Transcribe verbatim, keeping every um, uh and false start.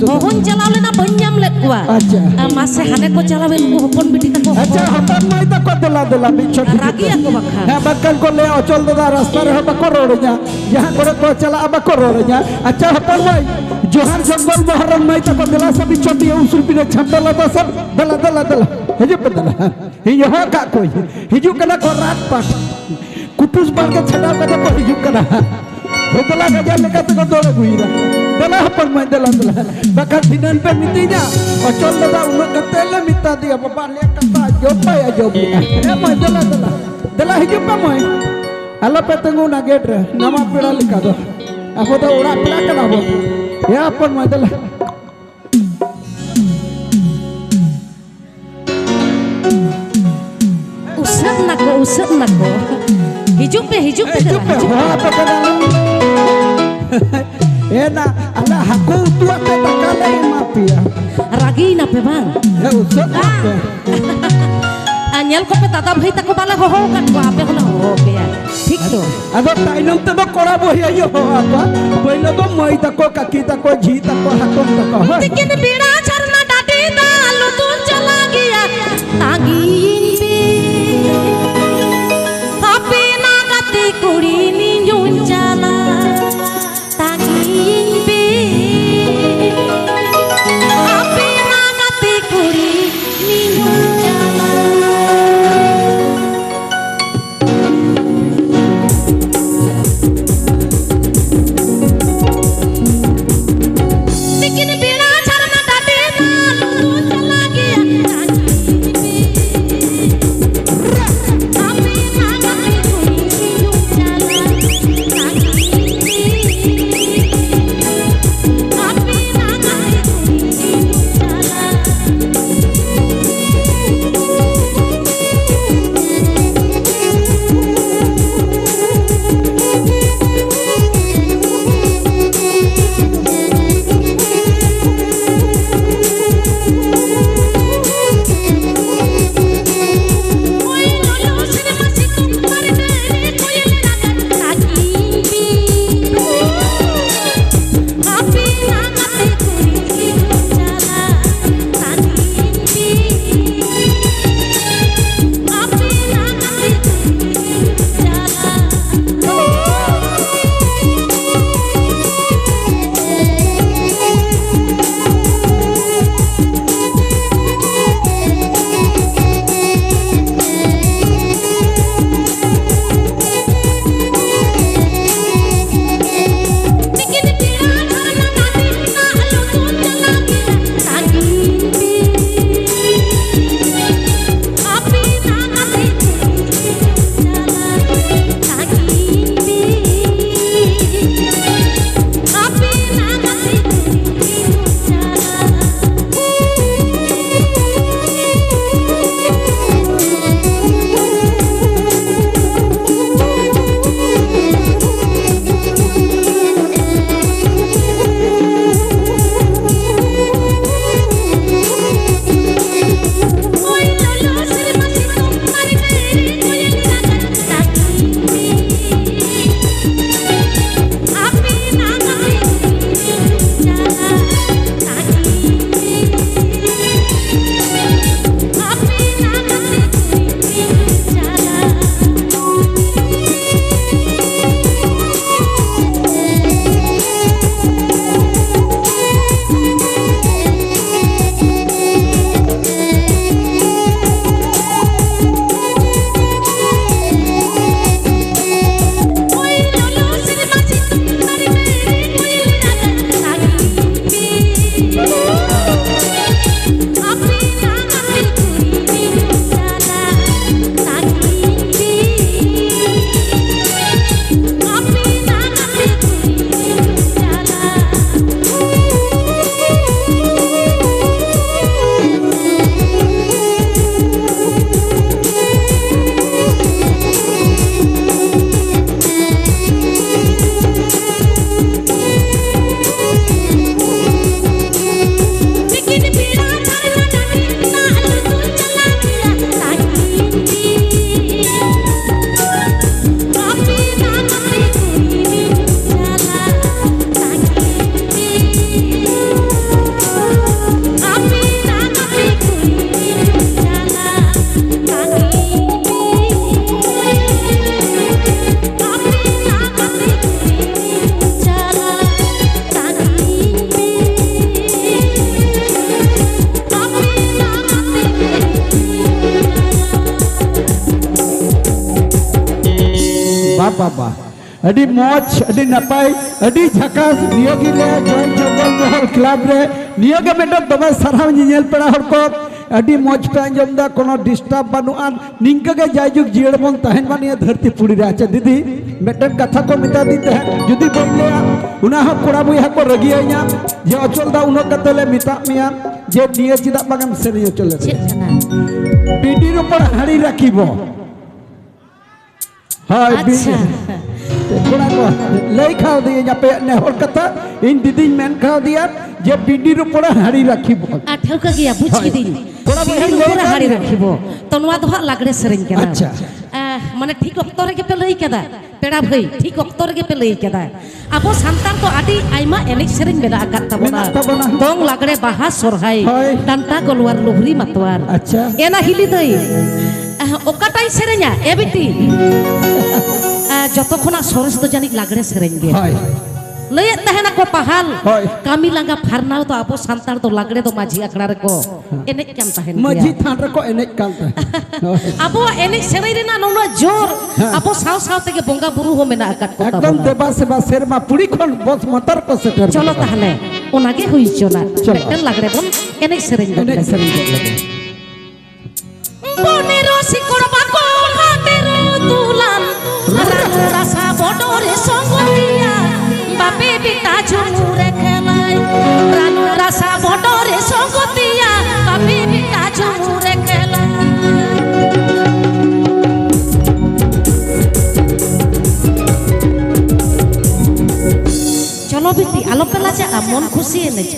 ᱦᱚᱦᱚᱧ ᱪᱟᱞᱟᱣ ᱞᱮᱱᱟ, ᱵᱟᱹᱧ ᱧᱟᱢ ᱞᱮᱫ ᱠᱚᱣᱟ᱾ ᱟᱪᱪᱷᱟ᱾ ᱟᱨ ᱢᱟᱥᱮ, ᱦᱟᱱᱮ ᱠᱚ ᱪᱟᱞᱟᱣᱮᱱ ᱩᱱᱠᱩ ᱦᱚᱯᱚᱱ ᱵᱤᱴᱤ ᱛᱟᱠᱚ᱾ ᱟᱪᱪᱷᱟ, ᱦᱚᱯᱚᱱ ᱢᱟᱹᱭ ᱛᱟᱠᱚ, ᱫᱮᱞᱟ, ᱫᱮᱞᱟ, ᱢᱤᱫ ᱪᱷᱚᱴ ᱦᱤᱡᱩᱜ ᱨᱟᱹᱜᱤ ᱯᱮ᱾ ᱟᱠᱚ ᱵᱟᱠᱷᱟᱱ᱾ ᱦᱮᱸ, ᱵᱟᱠᱷᱟᱱ ᱠᱚ ᱞᱟᱹᱭᱟ, "ᱚᱪᱚᱞ ᱫᱟᱫᱟ ᱨᱟᱥᱛᱟ ᱨᱮᱦᱚᱸ ᱵᱟᱠᱚ ᱨᱚᱲ ᱟᱹᱧᱟ, ᱡᱟᱦᱟᱸ ᱠᱚᱨᱮ ᱠᱚ ᱪᱟᱞᱟᱜᱼᱟ, ᱵᱟᱠᱚ ᱨᱚᱲ ᱟᱹᱧᱟ᱾" ᱟᱪᱪᱷᱟ, ᱦᱚᱯᱚᱱ ᱢᱟᱹᱭ, ᱡᱚᱦᱟᱨ ᱡᱚᱝᱜᱚᱞ ᱢᱚᱦᱚᱨ ᱨᱮᱱ ᱢᱟᱹᱭ ᱛᱟᱠᱚ, ᱫᱮᱞᱟ ᱥᱮ ᱢᱤᱫ ᱪᱷᱚᱴ ᱱᱤᱭᱟᱹ ᱩᱥᱩᱞ ᱯᱤᱸᱰᱟᱹ ᱪᱷᱟᱢᱰᱟ ᱞᱟᱛᱟᱨ ᱥᱮᱫ, ᱫᱮᱞᱟ, ᱫᱮᱞᱟ, ᱫᱮᱞᱟ, ᱦᱤᱡᱩᱜ ᱯᱮ, ᱫᱮᱞᱟ᱾ ᱤᱧ ᱦᱚᱦᱚ ᱟᱠᱟᱫ ᱠᱚᱣᱟᱧ, ᱦᱤᱡᱩᱜ ᱠᱟᱱᱟ ᱠᱚ ᱨᱟᱛ ᱯᱟᱴ᱾ ᱠᱩᱴᱩᱥ ᱵᱟᱲᱜᱮ ᱪᱷᱟᱰᱟᱣ ᱠᱟᱛᱮ ᱠᱚ ᱦᱤᱡᱩᱜ ᱠᱟᱱᱟ᱾ ᱦᱚᱫᱞᱟ ᱜᱟᱡᱟᱲ ᱞᱮᱠᱟ ᱛᱮᱠᱚ ᱫᱚᱲ ᱟᱹᱜᱩᱭᱮᱫᱟ᱾ ᱫᱮᱞᱟ ᱦᱚᱯᱚᱱ ᱢᱟᱹᱭ, ᱫᱮᱞᱟ, ᱫᱮᱞᱟ᱾ ᱵᱟᱠᱷᱟᱱ ᱫᱷᱤᱱᱟᱹᱱ ᱯᱮ ᱢᱤᱛᱟᱹᱧᱟ, ᱚᱪᱚᱞ ᱫᱟᱫᱟ ᱩᱱᱟᱹᱜ ᱠᱟᱛᱮ ᱞᱮ ᱢᱮᱛᱟ ᱫᱮᱭᱟ, ᱵᱟᱵᱟ ᱟᱞᱮᱭᱟᱜ ᱠᱟᱛᱷᱟ ᱟᱸᱡᱚᱢ ᱵᱟᱭ ᱟᱸᱡᱚᱢ ᱞᱮᱜᱼᱟ᱾ ᱦᱮᱸ ᱢᱟᱹᱭ, ᱫᱮᱞᱟ, ᱫᱮᱞᱟ᱾ ᱫᱮᱞᱟ ᱦᱤᱡᱩᱜ ᱯᱮ ᱢᱟᱹᱭ᱾ ᱟᱞᱚ ᱯᱮ ᱛᱤᱸᱜᱩᱱᱟ ᱜᱮᱴ ᱨᱮ, ᱱᱟᱣᱟ ᱯᱮᱲᱟ ᱞᱮᱠᱟ ᱫᱚ᱾ ᱟᱵᱚ ᱫᱚ ᱚᱲᱟᱜ ᱯᱮᱲᱟ ᱠᱟᱱᱟ ᱵᱚᱱ᱾ ᱦᱮᱸ ᱦᱚᱯᱚᱱ ᱢᱟᱹᱭ, ᱫᱮᱞᱟ᱾ ᱩᱥᱟᱹᱫ ᱱᱟᱠᱚ, ᱩᱥᱟᱹᱫ ᱱᱟᱠᱚ᱾ ᱦᱤᱡᱩᱜ ᱯᱮ, ᱦᱤᱡᱩᱜ ᱯᱮ, ᱦᱤᱡᱩᱜ ᱯᱮ, ᱦᱤᱡᱩᱜ ᱯᱮ᱾ ᱦᱚᱦᱚ ᱟᱯᱮ ᱠᱟᱱᱟᱞᱮ᱾ ᱮ ᱱᱟ, ᱟᱞᱮ ᱦᱟᱹᱠᱩ ᱩᱛᱩ ᱟᱛᱮ ᱫᱟᱠᱟ ᱞᱮ ᱮᱢᱟ ᱯᱮᱭᱟ᱾ ᱨᱟᱹᱜᱤᱭᱮᱱᱟ ᱯᱮ ᱵᱟᱝ? ᱦᱮᱸ, ᱩᱥᱟᱹᱫ ᱱᱟᱯᱮ᱾ ᱟᱨ ᱧᱮᱞ ᱠᱚᱯᱮ, ᱫᱟᱫᱟ ᱵᱷᱟᱹᱭ ᱛᱟᱠᱚ ᱵᱟᱞᱮ ᱦᱚᱦᱚ ᱟᱠᱟᱫ ᱠᱚᱣᱟ, ᱟᱯᱮ ᱦᱚᱸᱞᱮ ᱦᱚᱦᱚ ᱟᱯᱮᱭᱟ᱾ ᱴᱷᱤᱠ ᱛᱚ? ᱟᱫᱚ ᱛᱟᱭᱱᱚᱢ ᱛᱮᱫᱚ ᱠᱚᱲᱟ ᱵᱚᱦᱤᱭᱟᱹᱧ ᱦᱚᱦᱚ ᱟᱠᱚᱣᱟ᱾ ᱯᱳᱭᱞᱳ ᱫᱚ ᱢᱟᱹᱭ ᱛᱟᱠᱚ, ᱠᱟᱹᱠᱤ ᱛᱟᱠᱚ, ᱡᱷᱤ ᱛᱟᱠᱚ, ᱦᱟᱛᱚᱢ ᱛᱟᱠᱚ, ᱦᱳᱭ᱾ ᱛᱤᱠᱤᱱ ᱵᱮᱲᱟ ᱡᱷᱟᱨᱱᱟ ᱰᱟᱹᱰᱤ ᱫᱟᱜ ᱞᱩᱛᱩᱨ ᱪᱟᱞᱟᱜ ᱜᱮᱭᱟ, ᱛᱟᱺᱜᱤᱭᱤᱧ ᱯᱮ᱾ ᱦᱟᱯᱮ ᱱᱟ ᱜᱟᱛᱮ ᱠᱩᱲᱤ ᱱᱤᱧᱩᱧ ᱪᱟᱞᱟᱜ, ᱛᱟᱺᱜᱤᱭᱤᱧ ᱯᱮ᱾ ᱦᱟᱯᱮ ᱱᱟ ᱜᱟᱛᱮ ᱠᱩᱲᱤ ᱱᱤᱧᱩᱧ ᱪᱟᱞᱟᱜ᱾ ᱛᱤᱠᱤᱱ ᱵᱮᱲᱟ ᱡᱷᱟᱨᱱᱟ ᱰᱟᱹᱰᱤ ᱫᱟᱜ ᱞᱩᱛᱩᱨ ᱪᱟᱞᱟᱜ ᱜᱮᱭᱟ, ᱛᱟᱺᱜᱤ ᱢᱮ᱾ ᱵᱟᱵᱟ, ᱟᱹᱰᱤ ᱢᱚᱡᱽ, ᱟᱹᱰᱤ ᱱᱟᱯᱟᱭ, ᱟᱹᱰᱤ ᱡᱷᱟᱠᱟᱥ᱾ ᱱᱤᱭᱟᱹ ᱜᱮ ᱞᱮ ᱡᱚᱭ ᱡᱚᱝᱜᱚᱞ ᱢᱚᱦᱚᱞ ᱠᱞᱟᱵᱽ ᱨᱮ ᱱᱤᱭᱟᱹ ᱜᱮ ᱢᱤᱫᱴᱟᱝ ᱫᱚᱢᱮ ᱥᱟᱨᱦᱟᱣ ᱧᱮᱧᱮᱞ ᱯᱮᱲᱟ ᱦᱚᱲ ᱠᱚ᱾ ᱟᱹᱰᱤ ᱢᱚᱡᱽ ᱯᱮ ᱟᱸᱡᱚᱢ ᱫᱟ, ᱠᱳᱱᱳ ᱰᱤᱥᱴᱟᱨᱵ ᱵᱟᱹᱱᱩᱜᱼᱟ᱾ ᱱᱤᱝᱠᱟᱹ ᱜᱮ ᱡᱟᱭᱡᱩᱜᱽ ᱡᱤᱭᱟᱹᱲ ᱵᱚᱱ ᱛᱟᱦᱮᱱ ᱢᱟ ᱱᱤᱭᱟᱹ ᱫᱷᱟᱹᱨᱛᱤ ᱯᱩᱨᱤ ᱨᱮ᱾ ᱟᱪᱪᱷᱟ ᱫᱤᱫᱤ, ᱢᱤᱫᱴᱟᱝ ᱠᱟᱛᱷᱟ ᱠᱚ ᱢᱮᱛᱟ ᱫᱤᱧ ᱛᱟᱦᱮᱸᱫ, ᱡᱩᱫᱤ ᱵᱟᱹᱧ ᱞᱟᱹᱭᱟ, ᱚᱱᱟ ᱦᱚᱸ ᱠᱚᱲᱟ ᱵᱚᱭᱦᱟ ᱠᱚ ᱨᱟᱹᱜᱤᱭᱟᱹᱧᱟ ᱡᱮ, "ᱚᱪᱚᱞ ᱫᱟ, ᱩᱱᱟᱹᱜ ᱠᱟᱛᱮ ᱞᱮ ᱢᱮᱛᱟᱜ ᱢᱮᱭᱟ ᱡᱮ ᱱᱤᱭᱟᱹ ᱪᱮᱫᱟᱜ ᱵᱟᱝ ᱮᱢ ᱥᱮᱨᱮᱧ ᱦᱚᱪᱚ ᱞᱮᱫᱮᱭᱟ?" ᱪᱮᱫ ᱠᱟᱱᱟ? ᱵᱤᱰᱤ ᱨᱚᱯᱚᱲ ᱦᱟᱹᱲᱤ ᱨᱟᱠᱷᱤᱵᱚ᱾ ᱦᱳᱭ, ᱵᱤ-, ᱟᱪᱪᱷᱟ᱾ ᱠᱚᱲᱟ ᱠᱚ, ᱞᱟᱹᱭ ᱠᱟᱣᱫᱤᱭᱟᱹᱧ ᱟᱯᱮᱭᱟᱜ ᱱᱮᱦᱚᱨ ᱠᱟᱛᱷᱟ, ᱤᱧ ᱫᱤᱫᱤᱧ ᱢᱮᱱ ᱠᱟᱣᱫᱤᱭᱟ ᱡᱮ ᱵᱤᱰᱤ ᱨᱚᱯᱚᱲᱟ ᱦᱟᱹᱲᱤ ᱨᱟᱠᱷᱤᱵᱚ᱾ ᱟᱨ ᱴᱷᱟᱹᱣᱠᱟᱹ ᱜᱮᱭᱟ, ᱵᱩᱡᱽ ᱦᱳᱭ᱾ ᱠᱤᱫᱤᱧ᱾ ᱠᱚᱲᱟ ᱵᱚᱭᱦᱟ ᱵᱤᱰᱤ ᱞᱟᱹᱭ ᱨᱚᱯᱚᱲᱟ ᱦᱟᱹᱲᱤ ᱠᱟᱣᱫᱤᱭᱟᱹᱧ᱾ ᱨᱟᱠᱷᱤᱵᱚ᱾ ᱛᱚ, ᱱᱚᱣᱟ ᱫᱚ ᱦᱟᱸᱜ ᱞᱟᱜᱽᱲᱮ ᱥᱮᱨᱮᱧ ᱠᱟᱱᱟ᱾ ᱟᱪᱪᱷᱟ᱾ ᱟᱦ, ᱢᱟᱱᱮ, ᱴᱷᱤᱠ ᱚᱠᱛᱚ ᱨᱮᱜᱮ ᱯᱮ ᱞᱟᱹᱭ ᱠᱟᱫᱟ, ᱯᱮᱲᱟ ᱵᱷᱟᱹᱭ, ᱴᱷᱤᱠ ᱚᱠᱛᱚ ᱨᱮᱜᱮ ᱯᱮ ᱞᱟᱹᱭ ᱠᱟᱫᱟ᱾ ᱟᱵᱚ ᱥᱟᱱᱛᱟᱲ ᱫᱚ ᱟᱹᱰᱤ ᱟᱭᱢᱟ ᱮᱱᱮᱡ ᱥᱮᱨᱮᱧ ᱢᱮᱱᱟᱜ ᱟᱠᱟᱫ ᱛᱟᱵᱚᱱᱟ᱾ ᱢᱮᱱᱟᱜ ᱛᱟᱵᱚᱱᱟ᱾ ᱫᱚᱝ, ᱞᱟᱜᱽᱲᱮ, ᱵᱟᱦᱟ, ᱥᱚᱨᱦᱟᱭ, ᱦᱳᱭ᱾ ᱰᱟᱱᱴᱟ, ᱜᱚᱞᱣᱟᱨ, ᱞᱩᱦᱨᱤ, ᱢᱟᱛᱣᱟᱨ᱾ ᱟᱪᱪᱷᱟ᱾ ᱮᱱᱟ ᱦᱤᱞᱤ ᱫᱟᱹᱭ, ᱟᱦ, ᱚᱠᱟᱴᱟᱭ ᱥᱮᱨᱮᱧᱟ? ᱮ ᱵᱤᱴᱤ, ᱟᱦ, ᱡᱚᱛᱚ ᱠᱷᱚᱱᱟᱜ ᱥᱚᱨᱮᱥ ᱫᱚ ᱡᱟᱹᱱᱤᱡ ᱞᱟᱜᱽᱲᱮ ᱥᱮᱨᱮᱧ ᱜᱮ᱾ ᱦᱳᱭ᱾ ᱞᱟᱹᱭᱮᱫ ᱛᱟᱦᱮᱱᱟᱠᱚ ᱯᱟᱦᱟᱞ, ᱦᱳᱭ᱾ ᱠᱟᱹᱢᱤ ᱞᱟᱸᱜᱟ ᱯᱷᱟᱨᱱᱟᱣ ᱫᱚ ᱟᱵᱚ ᱥᱟᱱᱛᱟᱲ ᱫᱚ ᱞᱟᱜᱽᱲᱮ ᱫᱚ ᱢᱟᱹᱡᱷᱤ ᱟᱠᱷᱲᱟ ᱨᱮᱠᱚ ᱦᱮᱸ᱾ ᱮᱱᱮᱡ ᱠᱟᱱ ᱛᱟᱦᱮᱱ ᱢᱟᱹᱡᱷᱤ ᱜᱮᱭᱟ᱾ ᱛᱷᱟᱱ ᱨᱮᱠᱚ ᱮᱱᱮᱡ ᱠᱟᱱ ᱛᱟᱦᱮᱸᱫ᱾ ᱦᱳᱭ᱾ ᱟᱵᱚᱣᱟᱜ ᱮᱱᱮᱡ ᱥᱮᱨᱮᱧ ᱨᱮᱱᱟᱜ ᱱᱩᱱᱟᱹᱜ ᱡᱳᱨ, ᱦᱮᱸ᱾ ᱟᱵᱚ ᱥᱟᱶ ᱥᱟᱶ ᱛᱮᱜᱮ ᱵᱚᱸᱜᱟ ᱵᱩᱨᱩ ᱦᱚᱸ ᱢᱮᱱᱟᱜ ᱟᱠᱟᱫ ᱠᱚ ᱮᱠᱫᱚᱢ ᱛᱟᱵᱚᱱᱟ᱾ ᱫᱮᱵᱟ ᱥᱮᱵᱟ ᱥᱮᱨᱢᱟ ᱯᱩᱲᱤ ᱠᱷᱚᱱ ᱵᱚᱥ ᱢᱟᱛᱟᱨ ᱠᱚ ᱥᱮᱴᱮᱨ ᱪᱚᱞᱚ ᱜᱚᱫᱚᱜᱼᱟ᱾ ᱛᱟᱦᱞᱮ, ᱚᱱᱟ ᱜᱮ ᱦᱩᱭ ᱦᱚᱪᱚᱱᱟ᱾ ᱪᱚᱞᱚ᱾ ᱢᱤᱫᱴᱮᱱ ᱞᱟᱜᱽᱲᱮ ᱵᱚᱱ ᱮᱱᱮᱡ ᱥᱮᱨᱮᱧ ᱜᱚᱫ ᱮᱱᱮᱡ ᱞᱮᱜᱮ᱾ ᱥᱮᱨᱮᱧ ᱜᱚᱫ ᱞᱮᱜᱮ᱾ ᱵᱚᱱᱮᱨᱚ ᱥᱤᱠᱚᱲ ᱵᱟᱠᱚᱲ ᱦᱟᱴᱮᱨ ᱛᱩᱞᱟᱱ, ᱨᱟᱱᱩ ᱨᱟᱥᱟ ᱵᱚᱰᱚᱨᱮ ᱥᱚᱝᱜᱚᱛᱤᱭᱟ, ᱵᱟᱯᱮ ᱵᱤᱴᱟ ᱡᱷᱩᱢᱩᱨᱮ ᱠᱷᱮᱞᱟᱭ᱾ ᱨᱟᱱᱩ ᱨᱟᱥᱟ ᱵᱚᱰᱚᱨᱮ ᱥᱚᱝᱜᱚᱛᱤᱭᱟ, ᱵᱟᱯᱮ ᱵᱤᱴᱟ ᱡᱷᱩᱢᱩᱨᱮ ᱠᱷᱮᱞᱟᱭ᱾ ᱪᱚᱞᱚ ᱵᱤᱴᱤ, ᱟᱞᱚᱯᱮ ᱞᱟᱡᱟᱜᱼᱟ, ᱢᱚᱱ ᱠᱷᱩᱥᱤ ᱮᱱᱮᱡ᱾